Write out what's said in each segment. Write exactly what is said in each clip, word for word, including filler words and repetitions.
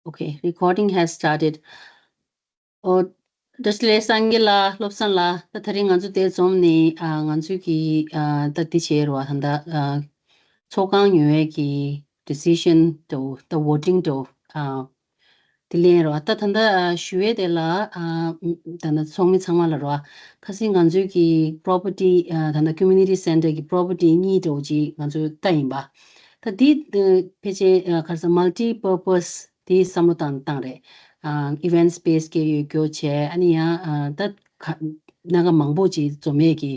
Okay, recording has started. ཨོ། བཀྲ་ཤིས་བདེ་ལེགས། སངས་རྒྱས་ལགས། བློ་བཟང་ལགས། ད་དེ་རིང་ང་ཚོ་དེ་འཛོམས་ནས་ཨ་ང་ཚོའི་གི་ཨ་ད་འདི་བྱས་རོགས། ད་ད་ཨ་ཚོགས་ཁང་ཉོ་ཡས་ཀྱི་decision འདྲ་བོ། ད་voting འདྲ་བོ། ཨ་དེ་ལེན་རོགས། ད་ད་ད་ཨ་ཞུ་ཡས་དེ་ལ་ཨ་ད་ད་ཚོགས་མི་ཚང་མ་ལ་རོགས། ཁ་སང་ང་ཚོའི་གི་property ཨ་ད་ད་community center གི་property གཉིས་འདྲ་བོ་ཅིག་ང་ཚོ་ལྟ་ཡིན་པ། ད་འདི་ཕལ་ཆེར་ཨ་ག་རེ་ཟེར། multi purpose དེའི་བསམ་བློ་བཏང་བཏང་རེད། ཨ་event space སྐྱེལ་ཡོད་རྒྱུ་བྱས། ཨ་ནི་ཡང་ཨ་ད་ཁ་སྣ་ཁ་མང་པོ་ཅིག་འཛོམས་ཡས་ཀྱི་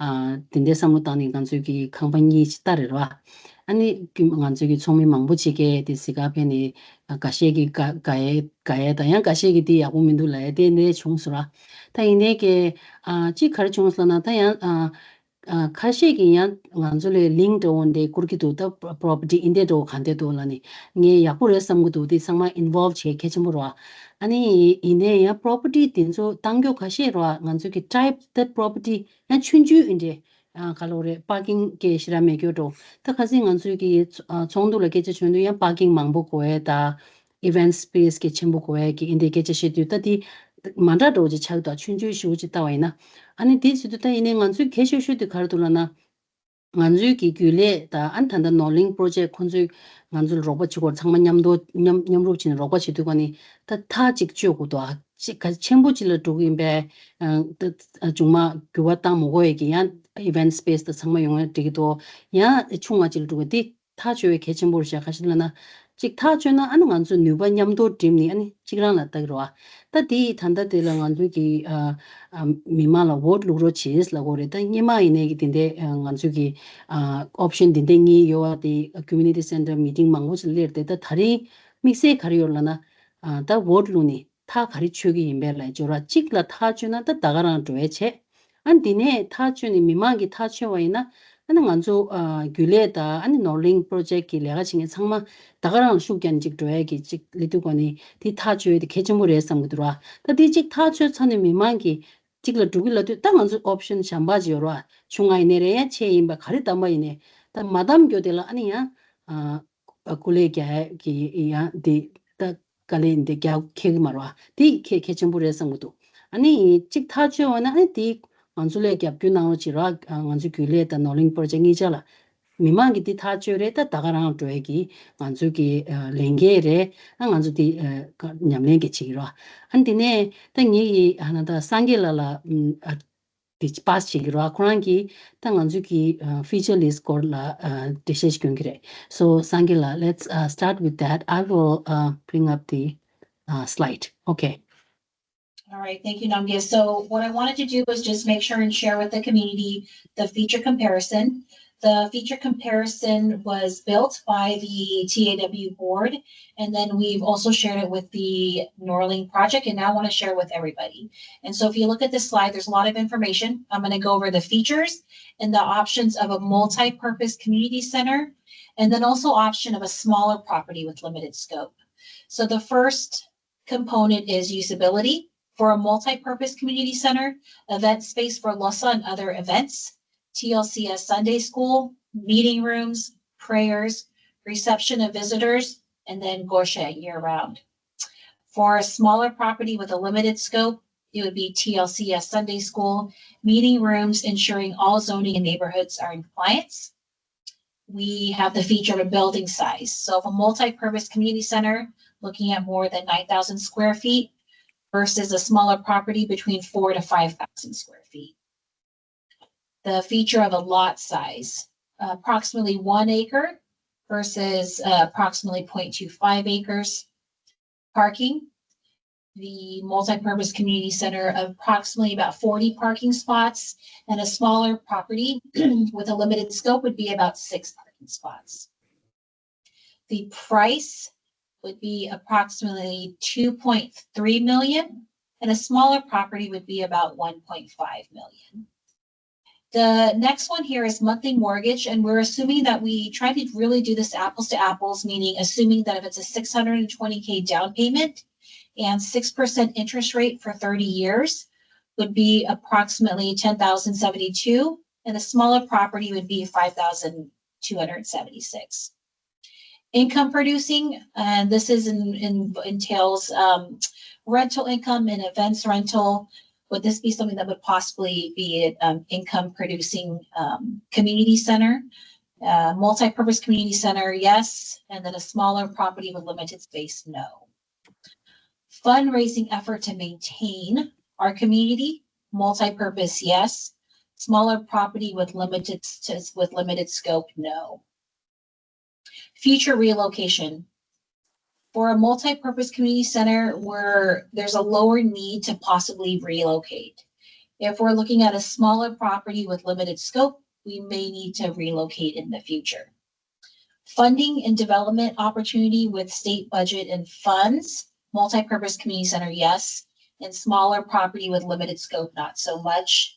ཨ་དེ་འདྲའི་བསམ་བློ་བཏང་ནས་ང་ཚོའི་གི་ཁང་པ་གཉིས་ཅིག་ལྟ་རེད་ར། ཨ་ནི་ང་ཚོའི་གི་ཚོགས་མི་མང་པོ་ཅིག་གིས་དེ་གཟིགས་ག་ཕེབས་ནས་ཨ་འགའ་ཤས་ཀྱིས་དགའ་དགའ་ཡས་དགའ་ཡས་དང་། ཡང་འགའ་ཤས་ཀྱིས་དེ་ཡག་པོ་མི་འདུག་ལབ་ཡས་དེ་འདྲ་བྱུང་སོང་ར། ད་ཡིན་ནའི་གི་ཨ་གཅིག་ག་རེ་བྱུང་སོང་ལབ་ན། ད་ཡང་ཨ་ཨ་ཁ་ཤས་ཀྱིས་ཡང་ང་ཚོ་ལ་link འདྲ་བོ་འདི་བསྐུར་གྱི་འདུག་ད་property འདི་འདྲ་བོ་ག་འདྲ་འདུག་ལབ་ནས། ངས་ཡག་པོ་རེད་བསམ་གྱི་འདུག་དེ་ཚང་མ་involve བྱེད་གལ་ཆེན་པོ་རེད་བ། ཨ་ནི་ཡིན་ནའི་ཡང་property དེ་ཚོ་བཏང་རྒྱུ་ཁ་ཤས་རེད་བ། ང་ཚོ་གི་type ད་property ཡང་ཆུང་ཆུང་ཡིན་འདྲ། ཨ་ག་ལབ་རེད། parking གི་ཞེ་དྲག་མེད་རྒྱུ་འདྲ་བོ། ད་ཁ་སང་ང་ཚོའི་གི་ཚོགས་འདུ་ལ་སྐད་ཆ་བྱུང་དུས་ཡང་parking མང་པོ་དགོས་ཡས་ད། event space གི་ཆེན་པོ་དགོས་ཡས་ཀྱི་འདི་འདྲའི་སྐད་ཆ་བཤད་དུས། ད་དེ་མ་འདྲ་འདྲ་བོ་ཅིག་ཆགས་འདུག་ཆུང་ཆུང་ཞེ་པོ་ཅིག་ལྟ་བ་ཡིན་ན། ཨ་ནི་དེ་བྱེད་དུས་ད་ཡིན་ནའི་ང་ཚོའི་གལ་ཆེ་ཤོས་དེ་ག་རེ་འདུག་ལབ་ན། ང་ཚོའི་གི་རྒྱུན་ལས་དང་། ཨ་ནི་ད་ལྟ་ནོར་གླིང་project ཁོང་ཚོས་ང་ཚོ་ལ་རོགས་པ་བྱེད་སྐོར། ཚང་མ་མཉམ་དུ་མཉམ་མཉམ་རུབ་བྱས་ནས་རོགས་པ་བྱེད་དུས་ག་ནི་ད་ཐག་ཅིག་གཅོད་དགོས་འདུག་ཨ་ཅིག་ག་ཆེན་པོ་ཅིག་ལ་འགྲོ་གི་ཡིན་པས། ཨ་ད་ཨ་མཇུག་མ་འགྱུར་བ་བཏང་མ་དགོས་ཡས་ཀྱི་ཡང་event space དང་ཚང་མ་ཡོང་ཡ་འགྲིག་གི་འདུག་ཡང་ཆུང་བ་ཅིག་ལ་འགྲོ་གི་འདི། ཐག་གཅོད་པའི་གལ་ཆེན་པོ་རེད་ཤག་ག་ཤེད་ལབ་ན། གཅིག་ཐག་གཅོད་ན་ཨ་ནི་ང་ཚོ་ནུས་པ་མཉམ་དུ་བསྒྲིམས་ནས་ཨ་ནི་གཅིག་རང་ལ་ལྟ་གི་རེད་བ། ད་དེ་ད་ལྟ་དེ་ལ་ང་ཚོའི་གི་ཨ་ཨ་མི་མང་ལ་vote བླུག་རོགས་བྱེད་ལབ་དགོས་རེད། ད་སྔོན་མ་ཡིན་ནའི་གི་དེ་འདྲའི་ཨ་ང་ཚོའི་གི་ཨ་option དེ་འདྲ་གཉིས་ཡོད་བ། དེ་community center meeting མང་པོ་ཞིག་སླེབས་ཏེ། ད་ད་རིང་དམིགས་བསལ་ག་རེ་ཡོད་ལབ་ན། ཨ་ད་vote བླུགས་ནས་ཐག་ག་རེ་ཆོད་ཀྱི་ཡིན་པས་ལབ་ཡ་ཅིག་ཡོད་ར། གཅིག་ལ་ཐག་གཅོད་ན་ད་ད་ག་རང་འགྲོ་ཡ་བྱེད། ཨ་འདི་ནས་ཐག་གཅོད་ནས་མི་མང་གིས་ཐག་གཅོད་པ་ཡིན་ན། ཨ་ནི་ང་ཚོ་ཨ་རྒྱུན་ལས་དང་། ཨ་ནི་ནོར་གླིང་project གི་ལས་ཀ་བྱེད་མཁན་ཚང་མ་ད་ག་རང་ལ་ཤུགས་རྒྱག་ནས་ཅིག་འགྲོ་ཡ་གི་ཅིག་སླེབས་དུས་ག་ནི་དེ་ཐག་གཅོད་དེ་གལ་ཆེན་པོ་རེད་བསམ་གྱི་འདུག་ར། ད་དེ་ཅིག་ཐག་གཅོད་ཚར་ནས་མི་མང་གིས་གཅིག་ལ་འགྲོ་གི་ལབ་དུས། ད་ང་ཚོ་option གཞན་པ་ཅིག་ཡོད་ར། ཆུང་ང་ཡིན་ནའི་རེད། ཡང་ཆེ་ཡིན་པ་ག་རེ་བདམས་པ་ཡིན་ནའི། ད་མ་བདམས་རྒྱུ་དེ་ལ་ཨ་ནི་ཡང་ཨ་སྐུ་ལས་རྒྱག་ཡ་གི་ཡང་དེ་ད་དཀའ་ལས་འདི་རྒྱག་ཁེལ་གི་མ་རེད་བ། དེ་གལ་གལ་ཆེན་པོ་རེད་བསམ་གྱི་འདུག་ཨ་ནི་གཅིག་ཐག་གཅོད་པ་ན་ཨ་ནི་དེ་ང་ཚོ་ལ་རྒྱབ་སྐྱོར་གནང་རོགས་བྱེད་རོགས། ང་ཚོ་རྒྱུན་ལས་དང་ནོར་གླིང་project གཉིས་ཆ་ལ་མི་མང་གིས་དེ་ཐག་གཅོད་རེད། ད་ད་ག་རང་འགྲོ་ཡ་གི་ང་ཚོ་གི་ཨ་ལས་འགན་རེད། ཨ་ང་ཚོ་དེ་ཨ་ཉམས་ལེན་གྱི་བྱེད་ཀྱི་རེད་བ། ཨ་ནི་དེ་ནས་ད་ངེད་ཀྱི་ཨ་ན་ད་སངས་རྒྱས་ལགས་ལ་ཨ་དེ་pass བྱེད་ཀྱི་རེད། ཁོ་རང་གིས་ད་ང་ཚོའི་གི་ཨ་feature list སྐོར་ལ་ཨ་འགྲེལ་བཤད་ཞིག་སྐྱོན་གྱི་རེད། So Sangila, let's uh, start with that. I will uh, bring up the uh, slide. Okay. All right, thank you, Namgay. So what I wanted to do was just make sure and share with the community the feature comparison. The feature comparison was built by the T A W board, and then we've also shared it with the Norling project, and now I want to share with everybody. And so if you look at this slide, there's a lot of information. I'm going to go over the features and the options of a multi-purpose community center, and then also option of a smaller property with limited scope. So the first component is usability. For a multi-purpose community center, event space for Losar and other events, T L C S Sunday school, meeting rooms, prayers, reception of visitors, and then Gorshe year round. For a smaller property with a limited scope, it would be T L C S Sunday school, meeting rooms, ensuring all zoning and neighborhoods are in compliance. We have the feature of a building size. So if a multi-purpose community center looking at more than nine thousand square feet versus a smaller property between four to five thousand square feet. The feature of a lot size, approximately one acre versus uh, approximately zero point two five acres. Parking, the multi-purpose community center of approximately about forty parking spots, and a smaller property with a limited scope would be about six parking spots. The price would be approximately two point three million, and a smaller property would be about one point five million. The next one here is monthly mortgage, and we're assuming that we try to really do this apples to apples, meaning assuming that if it's a six hundred twenty K down payment and six percent interest rate for thirty years, would be approximately ten thousand seventy-two, and a smaller property would be five thousand two hundred seventy-six. Income producing, and this is in, in, entails um, rental income and events rental. Would this be something that would possibly be an um, income producing um, community center? Uh, multi-purpose community center, yes, and then a smaller property with limited space, no. Fundraising effort to maintain our community, multi-purpose, yes. Smaller property with limited with limited scope, no. Future relocation. For a multi-purpose community center where there's a lower need to possibly relocate. If we're looking at a smaller property with limited scope, we may need to relocate in the future. Funding and development opportunity with state budget and funds, multi-purpose community center, yes, and smaller property with limited scope, not so much.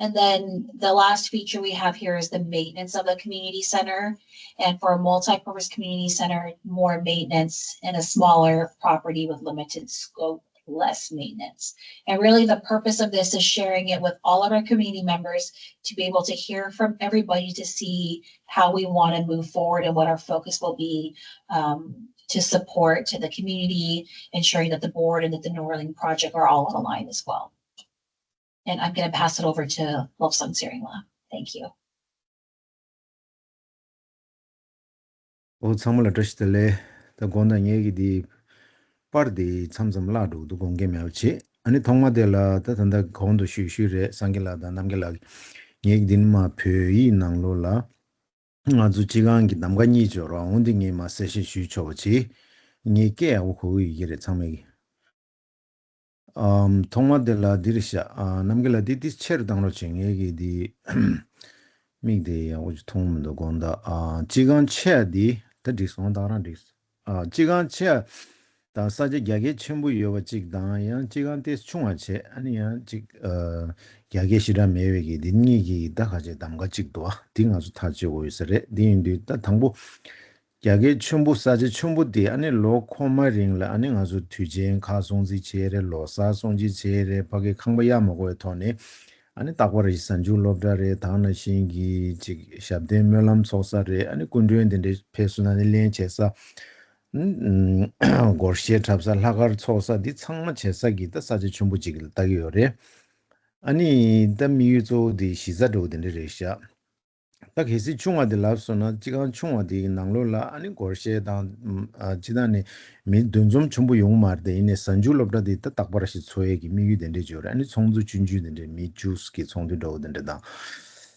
And then the last feature we have here is the maintenance of the community center. And for a multi-purpose community center, more maintenance in a smaller property with limited scope, less maintenance. And really the purpose of this is sharing it with all of our community members to be able to hear from everybody to see how we want to move forward and what our focus will be um, to support the community, ensuring that the board and that the Norling project are all aligned as well. And I'm going to pass it over to Lobsang Tsiringla. Thank you. ཨོ་ཚང་མ་ལ་བཀྲ་ཤིས་བདེ་ལེགས། ད་དགོང་དག་ངེད་ཀྱི་འདི་པར་འདི་མཚམས་མཚམས་བརླག་འགྲོ་གི་འདུག་དགོངས་འགལ་མེད་པ་བྱེད། ཨ་ནི་ཐོག་མ་དེ་ལ་ད་ད་ལྟ་གོང་དུ་ཞུས་ཞུས་རེད། སངས་རྒྱས་ལགས་དང་རྣམ་རྒྱལ་ལགས་ངེད་ཀྱི་འདི་ནི་མ་བོད་ཡིག་ནང་ལོགས་ལ་ང་ཚོ་སྤྱི་ཁང་གི་གདམ་ག་གཉིས་འབྱོར་བ་འོང་འདི་ངས་མ་གསལ་བཤད་ཞུས་ཆོག་པ་བྱེད། ངས་སྐད་ཡག་པོ་གོ་གི་ཡོད་ཀྱི་རེད་ཚང་མས་ཀྱི། ཨམ། ཐོག་མ་དེ་ལ་འདིར་བཞག་ཨ། རྣམ་རྒྱལ་ལགས་འདི་འདི་ཆེར་བཏང་རོགས་བྱེད། ངས་ཀྱི་འདི་མིག་དེ་ཡག་པོ་ཅིག་མཐོང་མི་འདུག་དགོངས་དག་ཨ། སྤྱི་ཁང་ཆེ་ཡ་འདི་ད་འགྲིག་སོང་། ད་རང་འགྲིག་ཨ། སྤྱི་ཁང་ཆེ་ཡ་དང་ས་ཆ་རྒྱ་སྐྱེད་ཆེན་པོ་ཡོད་པ་གཅིག་དང་ཡང་སྤྱི་ཁང་དེ་ཆུང་བ་བྱས་ཨ་ནི་ཡང་གཅིག་ཨ། རྒྱ་སྐྱེད་ཞེ་དྲག་མེད་པའི་གི་འདི་གཉིས་ཀྱི་ད་ག་ཅིག་གདམ་ག་གཅིག་འདུག་ཨ། འདི་ང་ཚོ་ཐག་གཅོད་དགོས་ཡོད་ས་རེད། འདི་ཡིན་དུས་ད་དང་པོ། རྒྱ་སྐད་ཆེན་པོ་ས་ཆ་ཆེན་པོ་དེ་ཨ་ནི་ལོ་འཁོར་མ་རིང་ལ་ཨ་ནི་ང་ཚོ་དུས་ཆེན་ཁག་སྲུང་བརྩི་བྱས་རེད། ལོ་གསར་སྲུང་བརྩི་བྱས་རེད། ཕ་གི་ཁང་པ་གཡར་མ་དགོས་པའི་ཐོག་ནས་ཨ་ནི་རྟག་པར་གྱི་གཟའ་མཇུག་སློབ་གྲྭ་རེད། ད་ག་ནང་བཞིན་གྱི་ཅིག་ཞབས་བརྟན་སྨོན་ལམ་ཚོགས་ས་རེད། ཨ་ནི་སྐུ་མགྲོན་དེ་འདྲ་ཕེབས་སོང་ན་ཨ་ནི་ལེན་བྱེད་ས། སྒོར་གཞས་འཁྲབ་ས། ལྷག་དཀར་ཚོགས་ས། འདི་ཚང་མ་བྱེད་ས་གི་ད་ས་ཆ་ཆེན་པོ་ཅིག་ལ་ལྟ་གི་ཡོད་རེད། ཨ་ནི་ད་དམིགས་ཡུལ་གཙོ་བོ་དེ་གཞི་རྩ་འདྲ་བོ་དེ་འདྲ་རེད་ཤག་ད་གལ་སྲིད་ཆུང་བ་དེ་ལབ་སོང་ན་སྤྱི་ཁང་ཆུང་བ་དེའི་ནང་ལོགས་ལ་ཨ་ནི་སྒོར་གཞས་དང་ཨ། སྤྱི་བཏང་ནས་མི་འདུ་འཛོམས་ཆེན་པོ་ཡོང་མ་རེད་དེ། ཡིན་ནའི་གཟའ་མཇུག་སློབ་གྲྭ་དེ་ད་རྟག་པར་ཞིག་འཚོགས་ཡས་ཀྱི་དམིགས་ཡུལ་དེ་འདྲས་ཡོད་རེད། ཨ་ནི་ཚོགས་འདུ་ཆུང་ཆུང་དེ་འདྲས་མི་བཅུ་གི་ཚོགས་འདུ་འདྲ་བོ་དེ་འདྲས་དང་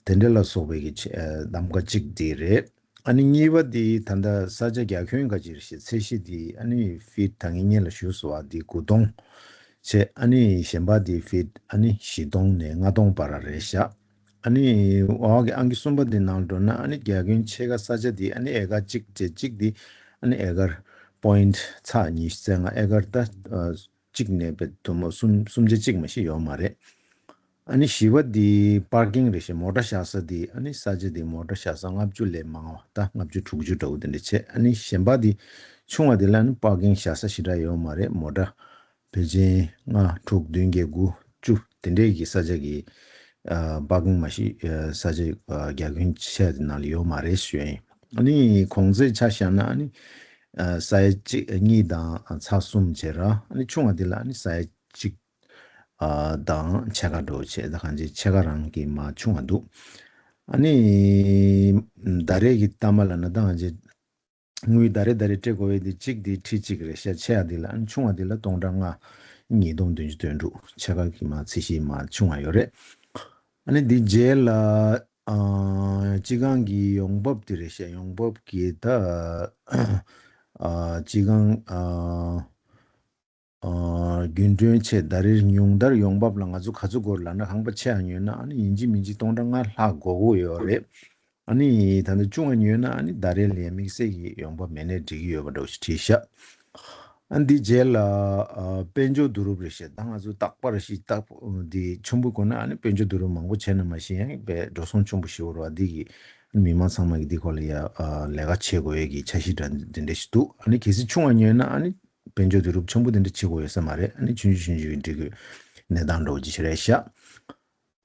དེ་འདྲས་ལ་སོགས་པའི་གི་ཆེ་གདམ་ག་གཅིག་དེ་རེད། ཨ་ནི་གཉིས་པ་དེ་ད་ལྟ་ས་ཆ་རྒྱ་ཁྱོན་ག་ཅིག་རེད་ཤག་ཚད་གཞི་དེ་ཨ་ནི་ཕིཊ་ད་ངེད་གཉིས་ལ་ཞུས་སོང་བ་དེ་དགུ་སྟོང་བྱས། ཨ་ནི་གཞན་པ་དེ་ཕིཊ་ཨ་ནི་བཞི་སྟོང་ནས་ལྔ་སྟོང་བར་རེད་ཤག་ཨ་ནི་འོག་གི་ཨང་ཀི་གསུམ་པ་དེ་ནང་འགྲོ་ན་ཨ་ནི་རྒྱ་ཁྱོན་ཕྱེད་ཀ་ས་ཆ་དེ་ཨ་ནི་ཨེ་ཀར་གཅིག་བྱས་གཅིག་དེ་ཨ་ནི་ཨེ་ཀར་པོ་ཡིན་ཊི་ཚེག་ཉི་ཤུ་རྩ་ལྔ། ཨེ་ཀར་ད་གཅིག་ནས་བས་དུ་མ་གསུམ་གསུམ་ཆ་གཅིག་མ་ཞིག་ཡོད་མ་རེད། ཨ་ནི་བཞི་པ་དེ་པར་ཀིང་རེད་ཤག་མོ་ཊ་བཞག་ས་དེ་ཨ་ནི་ས་ཆ་དེ་མོ་ཊ་བཞག་ས་ལྔ་བཅུ་ལས་མང་བ་ད་ལྔ་བཅུ་དྲུག་ཅུ་འདྲ་བོ་དེ་འདྲ་བྱས། ཨ་ནི་གཞན་པ་དེ་ཆུང་བ་དེ་ལ་ཨ་ནི་པར་ཀིང་བཞག་ས་ཞེ་དྲག་ཡོད་མ་རེད། མོ་ཊ་ཕལ་ཆེར་ལྔ་དྲུག་བདུན་བརྒྱད་དགུ་བཅུ་དེ་འདྲས་ཀྱི་ས་ཆ་གི་ཨ། པར་ཀིང་མ་ཞིག་ཨ། ས་ཆ་ཨ། རྒྱ་ཁྱོན་ཆེ་དེ་ནང་ལ་ཡོད་མ་རེད་ཞུ་ཡིན། ཨ་ནི་གོང་ཚད་ཆ་བཞག་ན་ཨ་ནི་ཨ། ས་ཡ་གཅིག་གཉིས་དང་ཚེག་གསུམ་བྱས་ར། ཨ་ནི་ཆུང་བ་དེ་ལ་ཨ་ནི་ས་ཡ་གཅིག་ཨ། དང་ཕྱེད་ཀ་འགྲོ་བྱས། ད་གང་ཅི་ཕྱེད་ཀ་རང་གི་མ་ཆུང་བ་འདུག་ཨ་ནི་ཟླ་རེ་གི་གཏའ་མ་ལབ་ན་ད་གང་ཅི་དངུལ་ཟླ་རེ་ཟླ་རེ་སྤྲད་དགོས་པའི་དེ་གཅིག་དེ་ཁྲི་གཅིག་རེད་ཤག་ཆེ་ཡ་དེ་ལ་ཨ་ནི་ཆུང་བ་དེ་ལ་སྟོང་ཕྲག་ལྔ། ཉིས་སྟོང་བདུན་ཅུ་དོན་དྲུག་ཕྱེད་ཀ་གི་མ་ཚད་གཞི་མ་ཆུང་བ་ཡོད་རེད། ཨ་ནི་འདི་རྗེས་ལ་ཨ། སྤྱི་ཁང་གི་ཡོང་འབབ་དེ་རེད་ཤག་ཡོང་འབབ་ཀྱི་ད་ཨ། སྤྱི་ཁང་ཨ། ཨ། རྒྱུན་གྲོན་ཆེད་ཟླ་རེར་ཉུང་མཐར་ཡོང་འབབ་ལ་ང་ཚོ་ག་ཚོད་དགོས་ལབ་ན་ཁང་པ་ཆེ་ཡང་ཉོས་ན་ཨ་ནི་ཡིན་གཅིག་མིན་གཅིག་སྟོང་ཕྲག་ལྔ་ལྷག་དགོས་ཀྱི་ཡོད་རེད། ཨ་ནི་ད་ལྟ་ཆུང་བ་ཉོས་ན་ཨ་ནི་ཟླ་རེ་ལ་དམིགས་བསལ་གྱི་ཡོང་འབབ་མེད་ནའི་འགྲིག་གི་ཡོད་པ་འདྲ་བོ་ཞིག་བྲིས་ཤག་ཨ་འདི་རྗེས་ལ་ཨ། དཔལ་འབྱོར་བསྡུ་རུབ་རེད་ཤག་ད་ང་ཚོ་རྟག་པར་ཞིག་རྟག་འདི་ཆེན་པོ་དགོས་ན་ཨ་ནི་དཔལ་འབྱོར་བསྡུ་རུབ་མང་པོ་བྱས་ན་མ་གཞི་ཡང་དཔེ་འགྲོ་སོང་ཆེན་པོ་ཞིག་འོར་བ་འདི་གི་མི་མང་ཚང་མ་གི་འདི་སྐོར་ལ་ཡ་ཨ། ལས་ཀ་བྱེད་དགོས་ཡས་ཀྱི་འཆར་གཞི་འདྲ་འདི་འདྲ་ཞིག་འདུག་ཨ་ནི་གལ་སྲིད་ཆུང་བ་ཉོས་ན་ཨ་ནི་དཔལ་འབྱོར་བསྡུ་རུབ་ཆེན་པོ་དེ་འདྲ་བྱེད་དགོས་ཡོད་ས་མ་རེད། ཨ་ནི་ཆུང་ཆུང་ཆུང་ཆུང་གི་འགྲིག་གི་གནས་སྟངས་འདྲ་བོ་ཅིག་ཞིག་རེད་ཤག་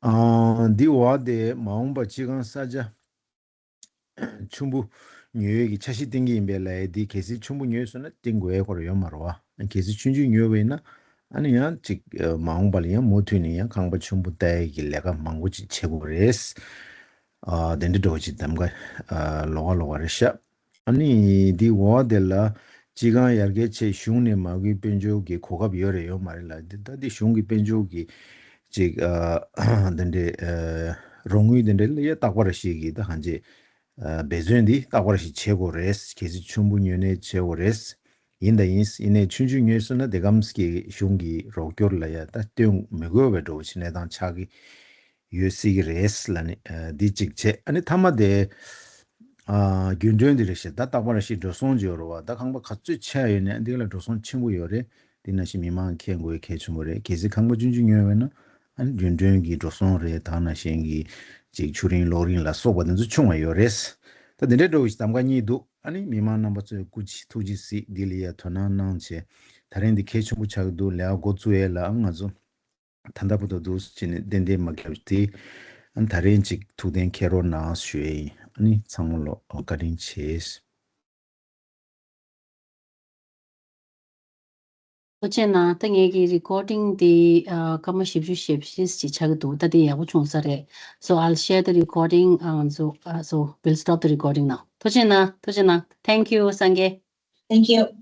ཨ། འདི་འོག་དེ་མ་འོངས་པ་སྤྱི་ཁང་ས་ཆ་ཆུང་བུ་ ཉོ་ཡས་ཀྱི་འཆར་གཞི་བཏིང་གི་ཡིན་པས་ལ་ཡ་འདི་གལ་སྲིད་ཆུང་པོ་ཉོས་སོང་ན་བཏིང་དགོས་ཡས་སྐོར་ཡོད་མ་རེད་བ། གལ་སྲིད་ཆུང་ཆུང་ཉོས་པ་ཡིན་ན་ཨ་ནི་ཡང་ཅིག་མ་འོངས་པ་ལ་ཡང་མུ་མཐུད་ནས་ཡང་ཁང་པ་ཆེན་པོ་ལྟ་ཡས་ཀྱི་ལས་ཀ་མང་པོ་ཅིག་བྱེད་དགོས་རེད། ཨ་དེ་འདྲ་འགྲོ་ཅིག་གདམ་ག་ཨ་ལོགས་ཀ་ལོགས་ཀ་རེད་ཤག་ཨ་ནི་འདི་འོག་དེ་ལ་སྤྱི་ཁང་ཡར་རྒྱས་ཆེད་གཞུང་ནས་མ་དངུལ་དཔལ་འབྱོར་གྱི་གོ་སྐབས་ཡོད་རེད་ཡོད་མ་རེད་ལ། འདི་ད་འདི་གཞུང་གི་དཔལ་འབྱོར་གྱི་ཅིག་ཨ་དེ་འདྲའི་ཨ་རོགས་དངུལ་དེ་འདྲའི་ལ་ཡ་རྟག་པར་ཞིག་གི་ད་གང་ཅི་ཨ་འབད་བརྩོན་འདི་རྟག་པར་ཞིག་བྱེད་དགོས་རེད། གལ་སྲིད་ཆུང་པོ་ཉོས་ནས་བྱེད་དགོས་རེད། ཡིན་ད་ཡིན། ཡིན་ནའི་ཆུང་ཆུང་ཉོས་སོང་ན་དེ་གམ་གྱི་གཞུང་གི་རོགས་སྐྱོར་ལ་ཡ་ད་བརྟེན་མི་དགོས་པའི་འགྲོ་བ་ཕྱི་གནས་སྟངས་ཆགས་ཀྱི་ཡོད་སྲིད་ཀྱི་རེད་ལ་ནི་ཨ་འདི་གཅིག་བྱས། ཨ་ནི་མཐའ་མ་དེ་ཨ་རྒྱུན་གྲོན་འདི་རེད་ཤག་ད་རྟག་པར་ཞིག་འགྲོ་སོང་བྱེད་རོགས་བ། ད་ཁང་པ་ག་ཚོད་ཆགས་ཡོད་ནས་འདི་ལ་འགྲོ་སོང་ཆེན་པོ་ཡོད་རེད། འདི་ནང་བཞིན་མི་མང་མཁྱེན་དགོས་གལ་ཆེན་པོ་རེད། གལ་སྲིད་ཁང་པ་ཆུང་ཆུང་ཉོས་པ་ན་ཨ་ནི་རྒྱུན་གྲོན་གྱི་འགྲོ་སོང་རེད། ད་ནང་བཞིན་གྱི་ཅིག་ཆུ་རིན་གློག་རིན་ལ་སོགས་པ་འདི་ཚོ་ཆུང་བ་ཡོད་རེད། ད་འདི་འདྲའི་འགྲོ་བའི་གདམ་ག་གཉིས་འདུག་ཨ་ནི་མི་མང་རྣམ་པ་ཚོས་སྐུ་མཁྱེན་ཐུགས་རྗེ་གཟིགས། འདི་ལ་ཡ་དོ་སྣང་གནང་བྱས། ད་རིང་འདི་གལ་ཆེན་པོ་ཆགས་ཀྱི་འདུག་ལས་ཀ་འགོ་བཙུགས་ཡས་ལ་ང་ཚོ་ད་ལྟ་བར་དུ་འདུག་ཅེས་ནས་གཏན་གཏན་མ་བརྒྱབ་སྟེ། ཨ་ནི་ད་རིང་ཅིག་ཐུགས་གཏན་འཁེལ་རོགས་གནང་ཞུ་ཡས་ཡིན། ཨ་ནི་ཚང་མ་ལ་བཀའ་དྲིན་ཆེ། ཐུགས་རྗེ་གནང་། ད་ངེད་ཀྱི་རི་ཀོར་ཌིང་དེ་ཨ་སྐར་མ་བཞི་བཅུ་ཞེ་བཞི་ཅིག་ཆགས་ཀྱི་འདུག་ད་དེ་ཡག་པོ་བྱུང་ས་རེད། So I'll share the recording. ཨ་ང་ཚོ་ཨ་so we'll stop the recording now. ཐུགས་རྗེ་གནང་། ཐུགས་རྗེ་གནང་། Thank you སངས་རྒྱས། Thank you.